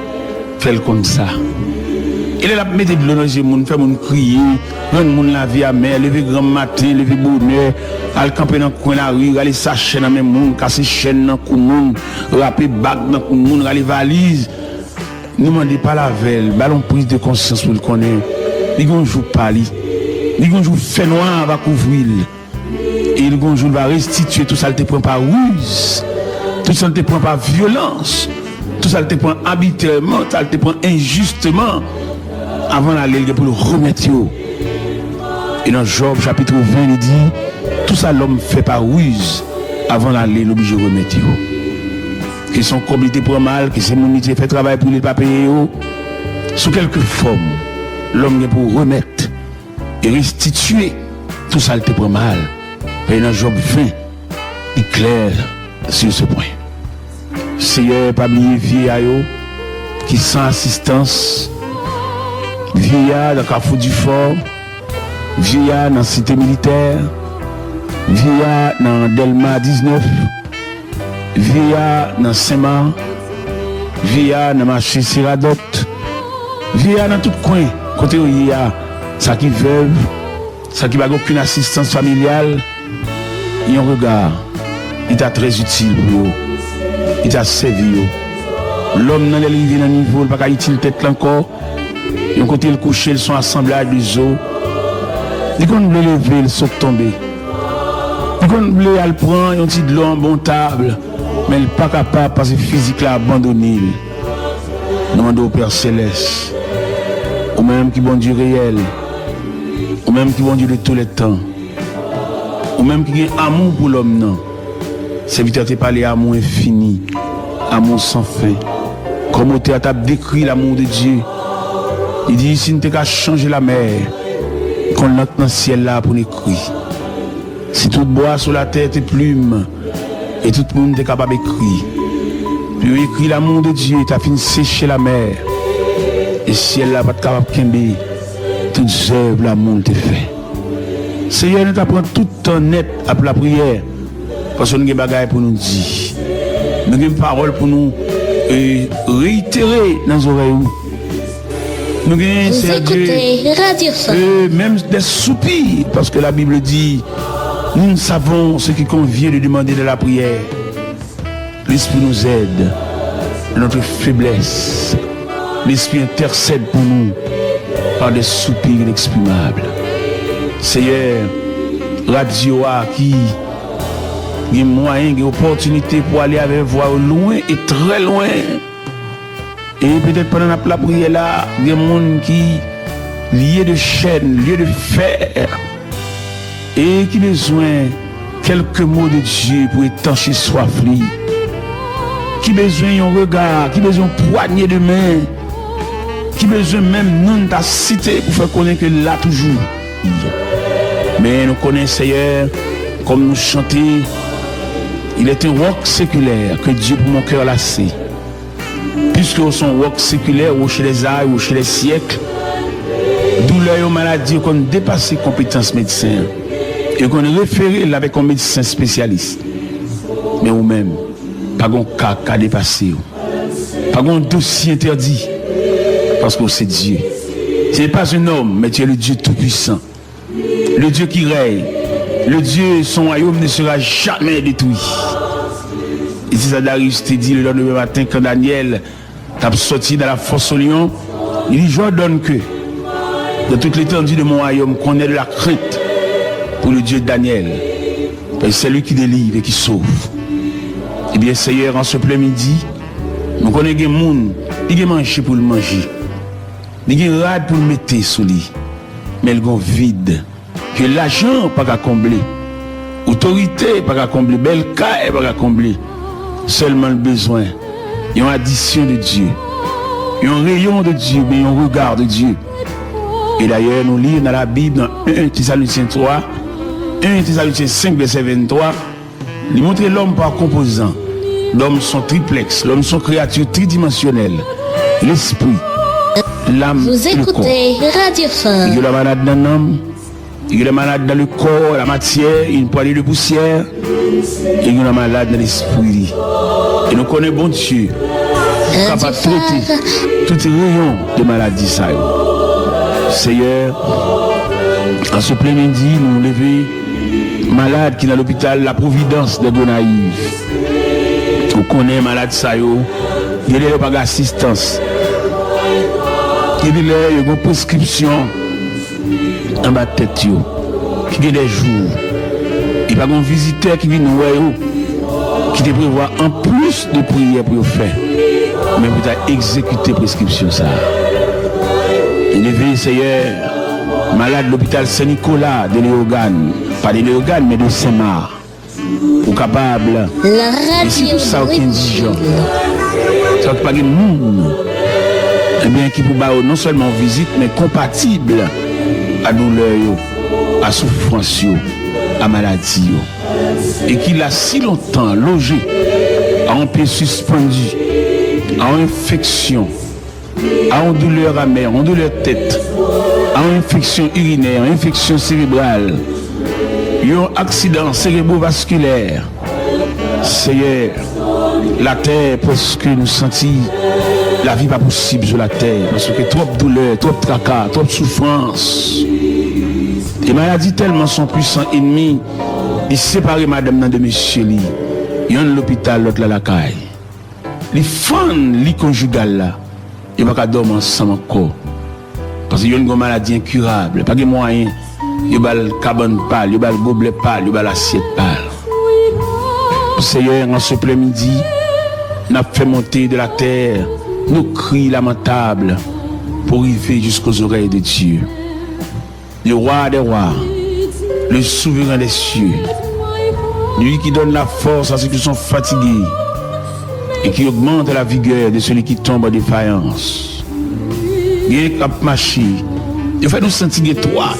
fè l konn sa. E lè l ap mete dlo nan je moun, fè moun kriye, rann moun lavi amè, leve granm maten, leve bonè, al kanpe nan kwen lari, rale sachè nan men moun, kase chèn nan kou moun, rape bag nan kou moun, rale valiz. Nou mande pale avè l, ba l yon priz de konsyans pou l konnen li gen yon jou pa li. Li gen yon jou fènwa va kouvri l. E li gen yon jou l va restitye tou sa l te pran pa riz, tou sa l te pran pa vyolans, tou sa l te pran abitrèman, sa l te pran enjisteman. Avan l ale, l gen pou l remèt yo. E nan Jòb chapit ven, li di, tou sa lòm fè pa riz, avan l ale, l oblije remèt yo. Ke se yon kòb li te pran mal, ke se moun li te fè travay pou li, li pa peye yo, sou kèlke fòm, lòm gen pou remèt e restitye tou sa l te pran mal. Paske nan Jòb ven, li klè sur ce point. Seyè, pa bliye vye a yo ki san asistans, vye a nan Kafou Difò, vye a nan Site Militè, vye a nan Dèlma diznèf, vye a nan Senmak, vye a nan mache Seradòt, vye a nan tout kwen kote yo ye a, sa ki vèv, sa ki pa gen okenn asistans familyal, yon rega, li ta trè itil pou yo, li ta sèvi yo. Lòm nan, lè l rive nan nivo l pa ka itil tèt l ankò, yon kote l kouche, l se yon asanblaj de zo. Li konn vle leve, l sot tonbe. Li konn vle al pran yon ti dlo anba yon tab, men l pa kapab paske fizik la abandone l. Nou mande w, Pè Selès, ou menm ki Bondye reyèl, ou menm ki Bondye de tou lè tan, ou menm ki gen amou pou lòm nan. Sèvitè te pale amou enfini, amou san fen. Kòm otè a t ap dekri l'amour de Dieu, li di, si n te ka chanje lamè, konn lank nan syèl la pou n ekri. Si tout bwa sou latè te plim, e tout moun te kapab ekri, pou yo ekri l'amour de Dieu, ta fin seche lamè, e syèl la pa t kapab kenbe tout zèv lamou l te fè. Seyè, nou ta pran tout tan nèt ap lapriyè, paske nou gen bagay pou nou di. Nou gen pawòl pou nou, e, reitere nan zòrèy ou. Nou gen, Seyè Dye, e, menm de soupi, paske la Bible dit, nous savons ce qu'il convient de demander dans la prière. L'Esprit nous aide dans notre faiblesse. L'Esprit intercède pour nous par des soupirs inexprimables. Seyè, radyo a ki Gen mwayen, gen opòtinite pou ale avè vwa yo lwen e trè lwen. E petèt pandan n ap lapriyè la, gen moun ki lye de chèn, lye de fè, e ki bezwen kèlke mo de Dye pou etanche swaf li, ki bezwen yon rega, ki bezwen yon pwanye de men, ki bezwen menm non n ta site pou fè konnen ke l la toujou. Men nou konnen, Seyè, kòm nou chante, il est un roc séculaire que Dieu pour mon cœur lassé. Puisque w se yon wòk sekilè, rocher des âges, rocher des siècles, doulè yo, maladi yo konn depase konpetans medsen an. Yo konn refere l avèk yon medsen espesyalis. Men ou menm, pa gon ka k ka depase w. Pa gon dosye entèdi, paske w se Dye. Ce n'est pas un homme, mais tu es le Dieu Tout-Puissant. Le Dieu qui règne. Le Dieu, son royaume ne sera jamais détruit. E se sa Darius te di le lendemain matin, quand Daniel t ap sòti dans la fosse au lion, li di, j'ordonne que dans toute l'étendue de mon royaume, qu'on ait de la crainte pour le Dieu de Daniel, parce que c'est lui qui délivre et qui sauve. Ebyen, Seyè, an se plen midi, nou konnen gen moun, li gen manje pou l manje, li gen rad pou l mete sou li, men l gon vid ke lajan pa ka konble, otorite pa ka konble, bèl kay pa ka konble. Sèlman l bezwen yon adisyon de Dye, yon reyon de Dye, oubyen yon rega de Dye. E dayè, nou li nan Labib, nan en Tesalonityen twa, en Tesalonityen senk, vèsè venntwa, li montre lòm pa konpozan. Lòm se yon triplèks, lòm se yon kreyati tridimansyonèl, lespri, lam e le kò. Vous écoutez Radio Phare. Yo la malad nan nanm, il est malade dans le corps, la matière, une poignée de poussière, e il est malade dans l'esprit. E nou konnen Bondye kapab trete tout reyon de maladi sa yo. Seyè, an se plen midi, nou leve malad ki nan lopital La Providence de Gonayiv. Ou konnen malad sa yo, gen lè yo pa gen asistans. Gen lè yo gen preskripsyon anba tèt yo, ki gen de jou, e pa gen yon vizitè ki vin wè yo, ki te prevwa anplis de priyè pou yo fè, men pou ta egzekite preskripsyon sa a. E leve, Seyè, malad lopital Sen Nikola de Leyogàn, pa de Leyogàn, men de Senmak. Ou kapab. E si pou sa ou ki endijan, sa ki pa gen moun, ebyen, ki pou ba yo non sèlman yon vizit, men konpatib a doulè yo, a soufrans yo, a maladi yo. E ki la si lontan loje a yon pye sispann, a yon enfeksyon, a yon doulè amè, yon doulè tèt, a yon enfeksyon irinè, yon enfeksyon serebral, yon aksidan serebovaskilè. Seyè, latè prèske nou santi lavi pa posib sou latè, paske twòp doulè, twòp traka, twòp soufrans. E maladi tèlman se yon pwisan ènmi, li separe madanm nan de mesye li, yonn lopital, lòt la lakay. Li fann li konjigal la. Yo pa ka dòmi ansanm ankò. Paske yonn gen yon maladi enkirab, pa gen mwayen. Yo ba l kabann pa l, yo ba l goblè pa l, yo ba l asyèt pa l. Seyè, an se plen midi, n ap fè monte de latè nos cris lamentables pou rive jusqu'aux oreilles de Dieu. Le roi des rois, le souverain des cieux, lui qui donne la force à ceux qui sont fatigués et qui augmente la vigueur de celui qui tombe en défaillance. Gen k ap mache, yo fè nou santi gen twa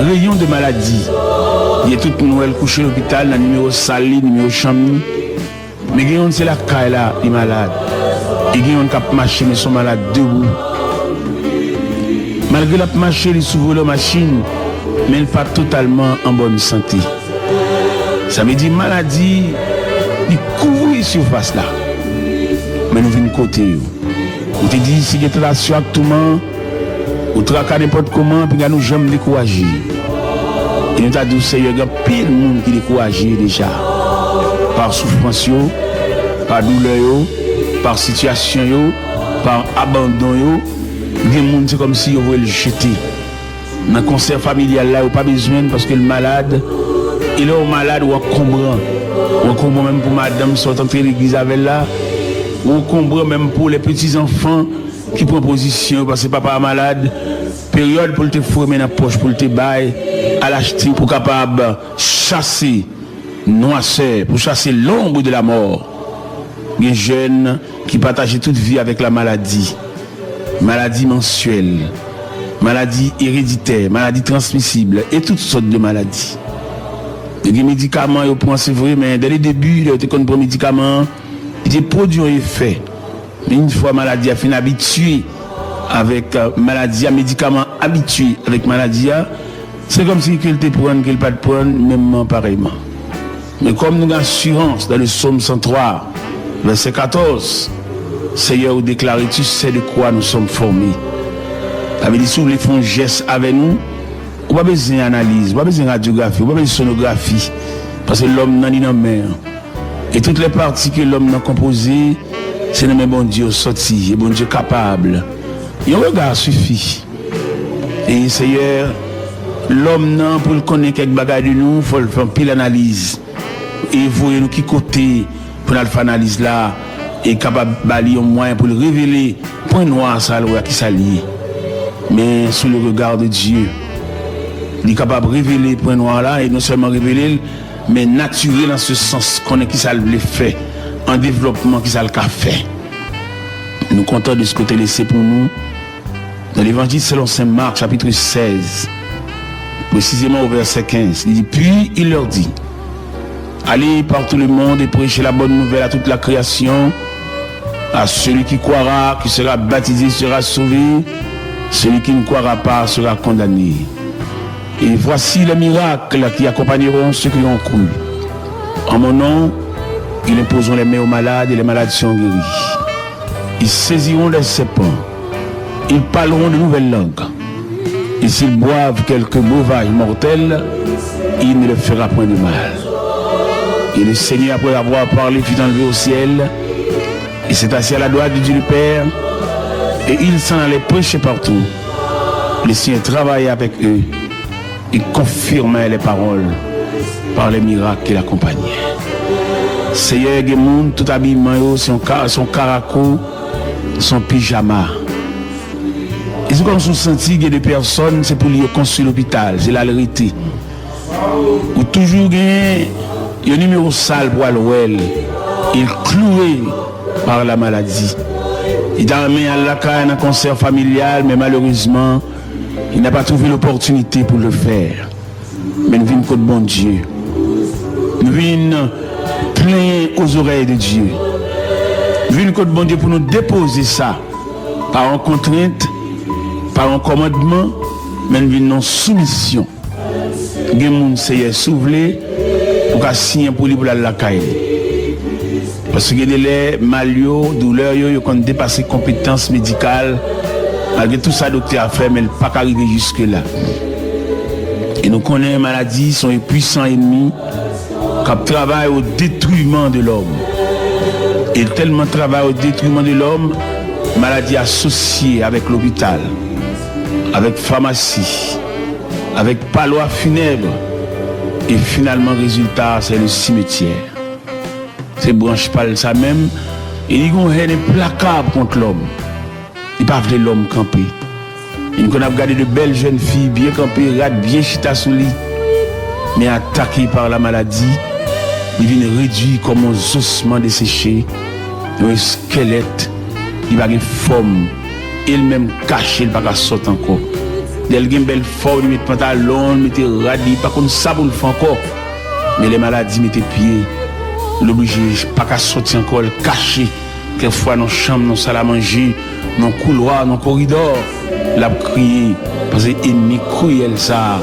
reyon de maladi. Gen tout moun wè l kouche lopital nan nimewo sal li, nimewo chanm li. Men gen youn se lakay la li malad. E gen youn k ap mache, men se yon malad debou. Malgre l ap mache, li sou volan machin, men l pa totalman an bòn sante. Sa vle di maladi, li kouvri sifas la. Men nou vin kote yo. Ou te di, si gen tantasyon ak touman, ou traka nenpòt kòman, piga nou janm dekouraje. E nou ta di w, Seyè, gen anpil moun ki dekouraje deja. Pa soufrans yo, pa doulè yo, pa sitiyasyon yo, pa abandon yo, gen moun se kòmsi yo voye l jete. Nan konsè familyal la, yo pa bezwen l paske l malad. E lè w malad, w ankonbran. Ou ankonbran menm pou madanm sa w t antre legliz avè l la. Ou ankonbran menm pou lè peti zanfan ki pran pozisyon yo paske papa a malad. Peryòd pou l te foure men nan pòch pou l te bay, al achte pou kapab chase nwasè, pou chase l'ombre de la mort. Gen jèn ki pataje tout vi avèk la maladi. Maladi mansyèl, maladi ereditè, maladi transmisib e tout sòt de maladi. Yo gen medikaman yo pran, se vre, men dè le debi, lè yo te konn pran medikaman an, li te pwodui yon efè. Men yon fwa maladi a fin abitye avèk, euh, maladi a, medikaman an abitye avèk maladi a, se kòmsi ke l te pran, ke l pa t pran, menmman, parèyman. Men kòm nou gen asirans dans le psaume cent trois, vèsè katòz, Seyè, ou deklare, tu sais de quoi nous sommes formés. Sa vle di, si w vle fè yon jès avè nou, ou pa bezwen analiz, ou pa bezwen radyografi, ou pa bezwen sonografi. Paske lòm nan li nan men an. E tout lè pati ke lòm nan konpoze, se nan men Bondye yo sòti, e Bondye kapab. Yon rega sifi. E Seyè, lòm nan, pou l konnen kèk bagay de nou, fò l fè anpil analiz. E voye nou ki kote pou n al fè analiz la, e kapab ba li yon mwayen pou l revele pwen nwa sa l wè a ki sa l ye. Men sous le regard de Dieu, li kapab revele pwen nwa la, e non sèlman revele l, men natirel an se sans, konnen ki sa l vle fè, an devlòpman ki sa l ka fè. Nou kontan de ce que te lese pou nou nan Levanjil selon Sen Mak, chapitre seize, précisément au verset quinze. Il dit, puis il leur dit, allez par tout le monde et prêchez la bonne nouvelle à toute la création. À celui qui croira, qui sera baptisé, sera sauvé. Celui qui ne croira pas sera condamné. Et voici les miracles qui accompagneront ceux qui ont cru. En mon nom, ils imposeront les mains aux malades et les malades seront guéris. Ils saisiront des serpents. Ils parleront de nouvelles langues. Et s'ils boivent quelque breuvage mortel, il ne leur fera point de mal. Et le Seigneur, après avoir parlé, fut enlevé au ciel, et s'est assis à la droite de Dieu le Père, et ils s'en allaient prêcher partout. Le Seigneur travaillait avec eux, et confirmait les paroles par les miracles qui l'accompagnaient. Seyè, gen moun, tout abiman yo, se yon ka-, se yon karako, se yon pijama. E se kòmsi w santi gen de pèsòn, se pou li yo konstwi lopital, se la l rete. Ou toujou gen yon nimewo sal pou al wè l. Il cloué par la maladie. Li ta renmen al lakay nan konsè familyal, men malerezman, il n'a pas trouvé l'opportunité pour le faire. Men n vin kot Bondye. Nou vin plenyen aux oreilles de Dieu. Nou vin kot Bondye pou nou depoze sa. Pa yon kontrent, pa yon kòmandman, men n vin nan soumisyon. Gen moun, Seyè, si w vle, ou ka siyen pou li pou l al lakay li. Paske gen de lè, mal yo, doulè yo, yo konn depase konpetans medikal. Malgre tout sa doktè a fè, men l pa ka rive jiske la. E nou konnen maladi se yon pwisan ènmi k ap travay au détriment de l'homme. E l tèlman travay au détriment de l'homme, maladi asosye avèk lopital, avèk famasi, avèk palwa finèb, e finalman rezilta a se le simetyè. Se branch pa l sa menm, e li gon hèn enplakab kont lòm. Li pa vle lòm kanpe. Li konn ap gade de bèl jèn fi byen kanpe, rad byen chita sou li. Men atake par la maladie, li vin redui kòm yon zosman deseche, yon eskèlèt, li pa gen fòm, e l menm kache, l pa ka sot ankò. Lè l gen bèl fòm, li met pantalon, li mete rad, li pa konn sa pou l fè ankò. Men lè maladi mete pye, l oblije pa ka soti ankò, l kache. Kèk fwa nan chanm, nan sal a manje, nan koulwa, nan koridò, l ap kriye, paske ènmi kriyèl sa a,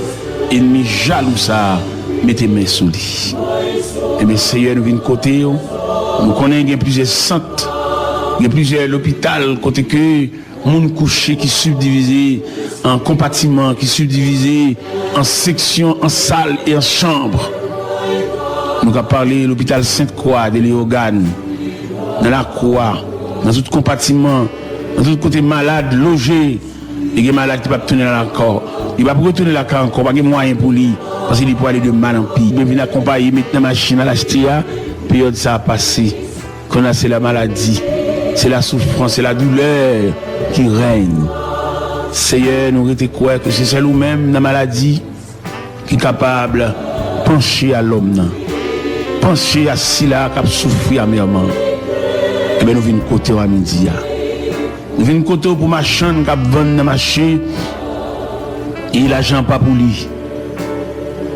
ènmi jalou sa a, mete men sou li. Ebyen, Seyè, nou vin kote w. Nou konnen gen plizyè sant, gen plizyè lopital kote ke moun kouche ki sibdivize an konpatiman, ki sibdivize an seksyon, an sal e an chanm. Nou ka pale lopital Sent Kwa de Leyogàn, nan Lakwa, nan tout konpatiman, nan tout kote malad loje. E gen malad ki p ap tounen lakay ankò. Li p ap retounen lakay ankò, pa gen mwayen pou li. Paske li pwale de mal an pi. Mwen vin akonpaye, met nan machin al achte a, peryòd sa a pase. Kounye a se la maladi, se la soufrans, se la doulè ki règne. Seyè, nou rete kwè ke se sèl ou menm nan maladi ki kapab panche a lòm nan, panche a sila k ap soufri amèman. Ebyen, nou vin kote w a midi a. Nou vin kote w pou machann k ap vann nan mache, e lajan pa pou li.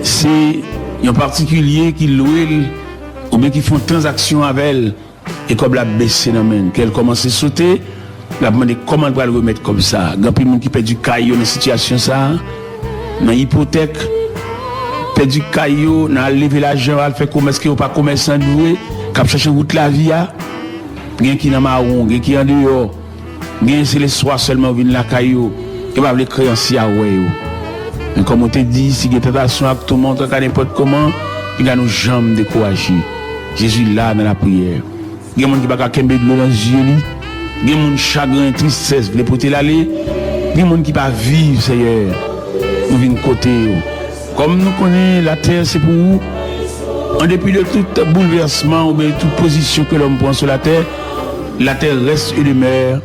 Se yon patikilye ki lwe l oubyen ki fè yon tranzaksyon avè l, e kòb la ap bese nan men l. Kè l kòmanse sote, l ap mande kòman l pral remèt kòb sa a. Gen anpil moun ki pèdi kay yo nan sitiyasyon sa a, nan ipotèk, pèdi kay yo, nan al leve lajan, al fè komès ke yo pa komèsan dwe, k ap chache wout lavi a. Gen ki nan mawon, gen ki andeyò. Gen se leswa sèlman yo vin lakay yo, yo pa vle kreyansye a wè yo. Men kòm ou te di, si gen tantasyon ak toumant ak nenpòt kòman, piga nou janm dekouraje. Jezi la nan lapriyè. Gen moun ki pa ka kenbe dlo nan zye li. Gen moun chagren, tristès vle pote l ale. Gen moun ki pa viv, Seyè. Nou vin kote yo. Kòm nou konnen latè se pou ou, an depi de tout boulvèsman oubyen tout pozisyon ke lòm pran sou latè, la terre reste et demeure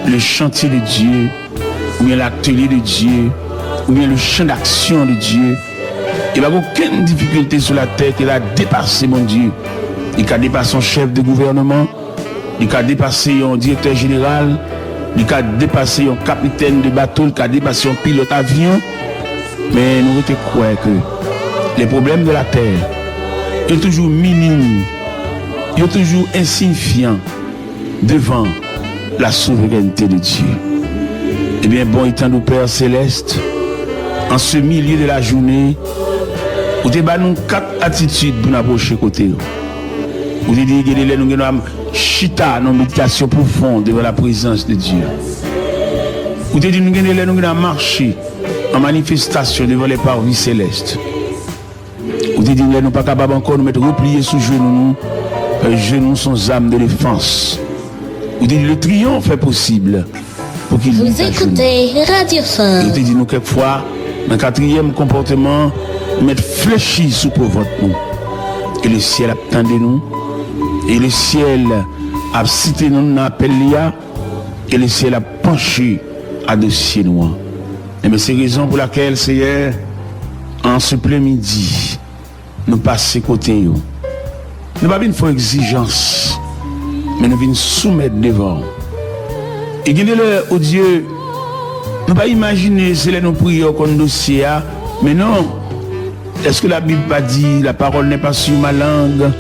le chantier de Dieu, oubyen l'atelier de Dieu, oubyen le champ d'action de Dieu. E pa gen okenn difikilte sou latè ki ka depase Bondye. Li ka depase yon chèf de gouvènman, li ka depase yon direktè jeneral, li ka depase yon kapitèn de bato, li ka depase yon pilòt avyon. Men nou rete kwè ke les problèmes de la terre, yo toujou minim, yo toujou ensiyifyan devan la souveraineté de Dieu. Ebyen, bon, etan nou Pè Selès, an se milye de la jounen, ou te ba nou kat atitid pou n apwoche kote w. Ou te di, gen de lè nou gen dwa chita nan meditasyon pwofon devan la prezans de Dye. Ou te di, nou gen de lè nou gen dwa mache an manifestasyon devan les parvis célestes. Ou te di, lè nou pa kapab ankò, nou mèt repliye sou jenou nou, paske jenou se yon zam de defans. Ou te di, le triomphe est possible pour qui lit à genoux. Vous écoutez Radio Phare. E ou te di nou kèk fwa, nan katriyèm konpòteman, nou mèt flechi sou po vant nou. E le syèl ap tande nou. E le syèl ap site nou nan apèl li a. E le syèl ap panche a dosye nou an. Ebyen, se rezon pou lakèl, Seyè, an se plen midi, nou pase kote yo. Nou pa vin fè w egzijans, men nou vin soumèt devan w. E gen de lè, o Dye, nou pa imajine se lè nou priye w konn dosye a, men non. Est-ce que la Bible pas dit, la parole n'est pas sur ma langue,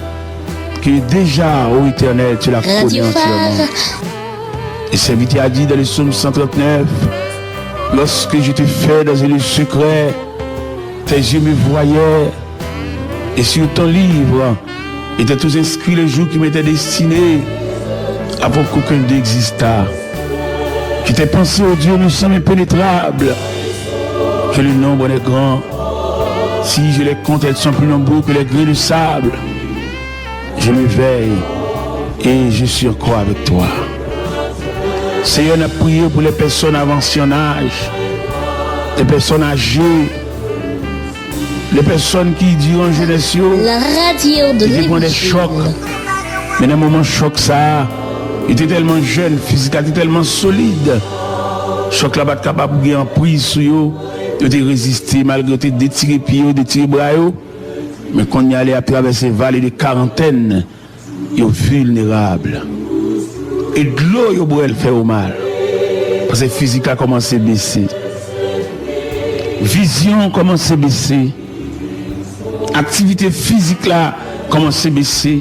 que déjà, ô Éternel, tu la connais entièrement? Et serviteur a dit dans le psaume cent trente-neuf, lorsque je te fais dans un lieu secret, tes yeux me voyaient, et sur ton livre étaient tous inscrits les jours qui m'étaient destinés avant qu'aucun d'eux existât. Que tes pensées, ô Dieu, me semblent impénétrables, que le nombre des grands, si je les compte, elles sont plus nombreux que les grains de sable. Je m'éveille et je suis encore avec toi. Seyè, n ap priye pou les personnes avancées en âge, les personnes âgées, les personnes ki, diran jenès yo, yo te pran de chòk. Men nan moman chòk sa a, yo te tèlman jèn, fizik la te tèlman solid, chòk la pa t kapab gen anpriz sou yo. Yo te reziste, malgre yo te detire pye yo, detire bra yo. Men kounye a, lè y ap travèse vale de karantèn, yo vilnerab. E dlo yo bwè l fè yo mal. Paske fizik la kòmanse bese. Vizyon kòmanse bese. Aktivite fizik la kòmanse bese.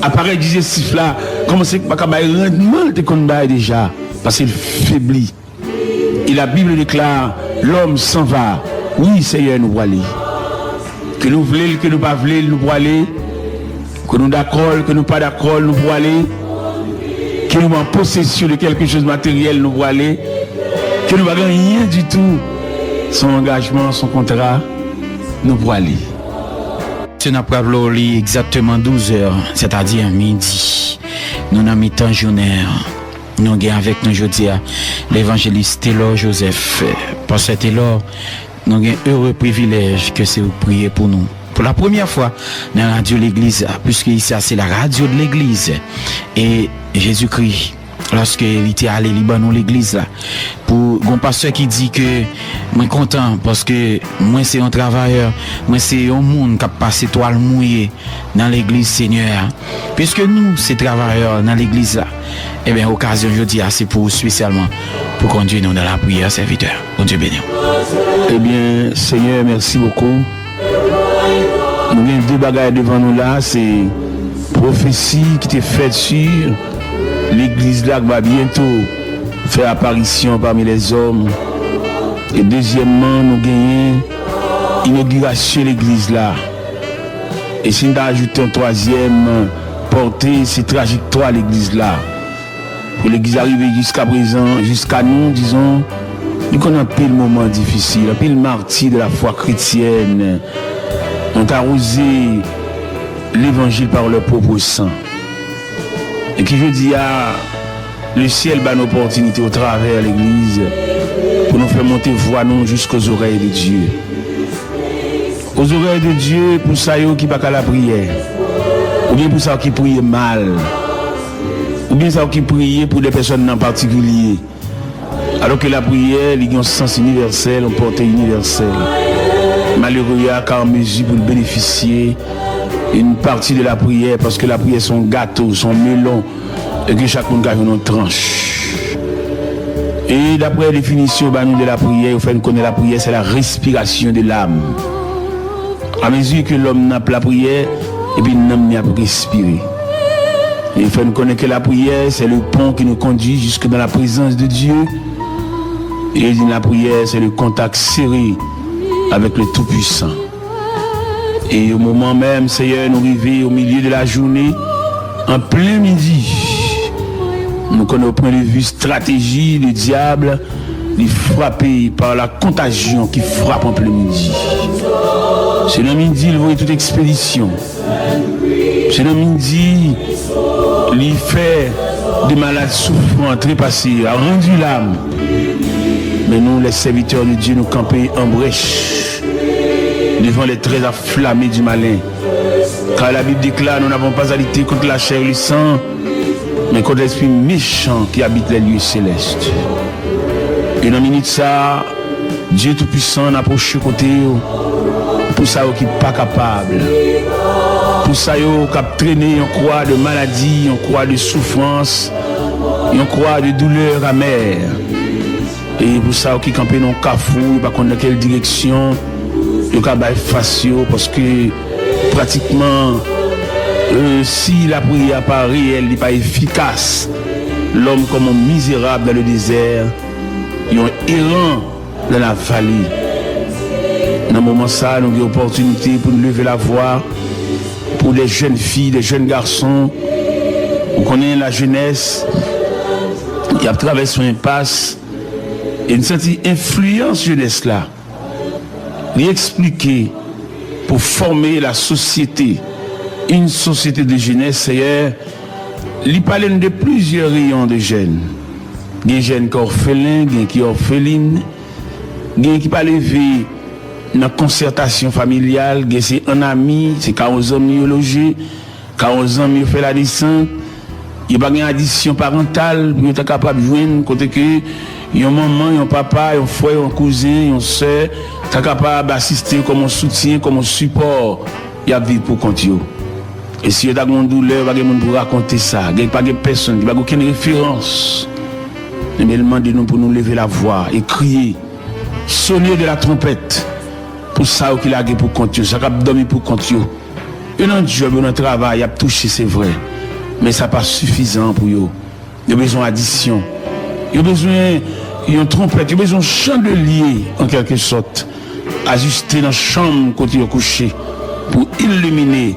Aparèy dijestif la kòmanse pa ka bay randman l te konn bay deja. Paske l febli. Et la Bible déclare, l'homme s'en va. Wi, Seyè, nou pwale. Ke nou vle l, ke nou pa vle l, nou pwale. Ke nou dakò l, ke nou pa dakò l, nou pwale. Ke nou an posesyon de quelque chose matériel, nou pwale. Ke nou pa gen anyen ditou, se yon angajman, se yon kontra, nou pwale. Se n ap raple w li egzakteman douz è, sètadi midi. Nou nan mitan jounen an. Nou gen avèk nou jodi a levanjelis Telor Joseph. Pastè Telor, Nou gen ere privilèj ke se ou k priye pou nou. Pou la premyè fwa nan radyo legliz la, puiske isi a se la radio de l'église. E Jezikri, lòske li te ale, li ban nou legliz la. Pou gon pastè ki di ke mwen kontan paske mwen se yon travayè, mwen se yon moun k ap pase twal mouye nan legliz Senyè a. Piske nou se travayè nan legliz la, ebyen, okazyon jodi a se pou ou espesyalman pou kondui nou nan lapriyè, sèvitè. Bondye beni w. Ebyen, Senyè, mèsi bokou. Nou gen de bagay devan nou la, se pwofesi ki te fèt si legliz la ki va byento fè aparisyon pami lèzòm. E dezyèmman, nou genyen inogirasyon legliz la. E si n ta ajoute yon twazyèm pòte, se trajektwa legliz la. Pou legliz la rive jiska prezan, jiska nou, dizon, li konn anpil moman difisil, anpil mati de la fwa kretyèn ont arrosé l'évangile par leur propre sang. E ki jodi a, lesyèl ba nou opòtinite otravè legliz pou nou fè monte vwa nou jiska aux oreilles de Dieu. Aux oreilles de Dieu pou sa yo ki pa ka lapriyè, oubyen pou sa yo ki priye mal, oubyen sa yo ki priye pou de pèsòn an patikilye. Alò ke lapriyè, li gen yon sans inivèsèl, yon pòte inivèsèl. Malere a ka an mezi pou l benefisye yon pati de lapriyè, paske lapriyè se yon gato, se yon melon, e ke chak moun ka jwenn yon tranch. E daprè definisyon ba nou de lapriyè, yo fè n konnen lapriyè, c'est la respiration de l'âme. Amezi ke lòm nan ap lapriyè, epi nanm li ap respire. E fè n konnen ke lapriyè, c'est le pont qui nous conduit jusque dans la présence de Dieu. E li di lapriyè, c'est le contact serré avec le Tout-Puissant. E o moman menm, Seyè, nou rive o milye de la jounen, an plen midi. Nou konnen o pwen de vi estrateji de dyab, li frape pa la kontajyon ki frape an plen midi. Se nan midi, li voye tout ekspedisyon. Se nan midi, li fè de malad soufran trepase, a randi lam. Men nou, les serviteurs de Dieu, nou kanpe an brèch devan les traits enflammés du malin. Car la Bible déclare, nous n'avons pas à lutter contre la chair et le sang, mais contre l'esprit méchant qui habite les lieux célestes. E nan minit sa, Dye Toupisan, n apwoche kote yo, pou sa yo ki pa kapab, pou sa yo k ap trennen yon kwa de maladi, yon kwa de soufrans, yon kwa de doulè amè. E pou sa yo ki kanpe nan kafou, yo pa konn nan kèl direksyon yo ka bay fas yo, paske pratikman, euh, si lapriyè a pa reyèl, li pa efikas, lòm kòm yon mizerab dans le désert, yon eran dans la vallée. Nan moman sa, nou gen opòtinite pou nou leve lavwa pou de jèn fi, de jèn gason. Ou konnen lajenès, y ap travèse yon enpas, e n santi enfliyans jenès la. Li eksplike pou fòme la sosyete, une société de jeunesse, Seyè, li pale n de plizyè reyon de jèn. Gen jèn ki òfelen, gen ki òfelin, gen ki pa leve nan konsètasyon familyal, gen se an ami, se ka yon zanmi yo loje, ka yon zanmi yo fè ladesant, yo pa gen adisyon parantal pou yo ta kapab jwenn kote ke yon manman, yon papa, yon frè, yon kouzen, yon sè ta kapab asiste yo kòm yon soutyen, kòm yon sipò. Y ap viv pou kont yo. E si yo ta gen yon doulè, yo pa gen moun pou rakonte sa. Gen, pa gen pèsonn, pa gen okenn referans. Ebyen, l mande nou pou nou leve lavwa e kriye, sonner de la trompette, pou sa yo ki lage pou kont yo, sa k ap dòmi pou kont yo. Yo nan djòb, yo nan travay, y ap touche, se vre. Men sa pa sifizan pou yo. Yo bezwen adisyon. Yo bezwen yon twonpèt. Yo bezwen yon chandelye, an kèlke sòt, ajiste nan chanm kote yo kouche pou ilimine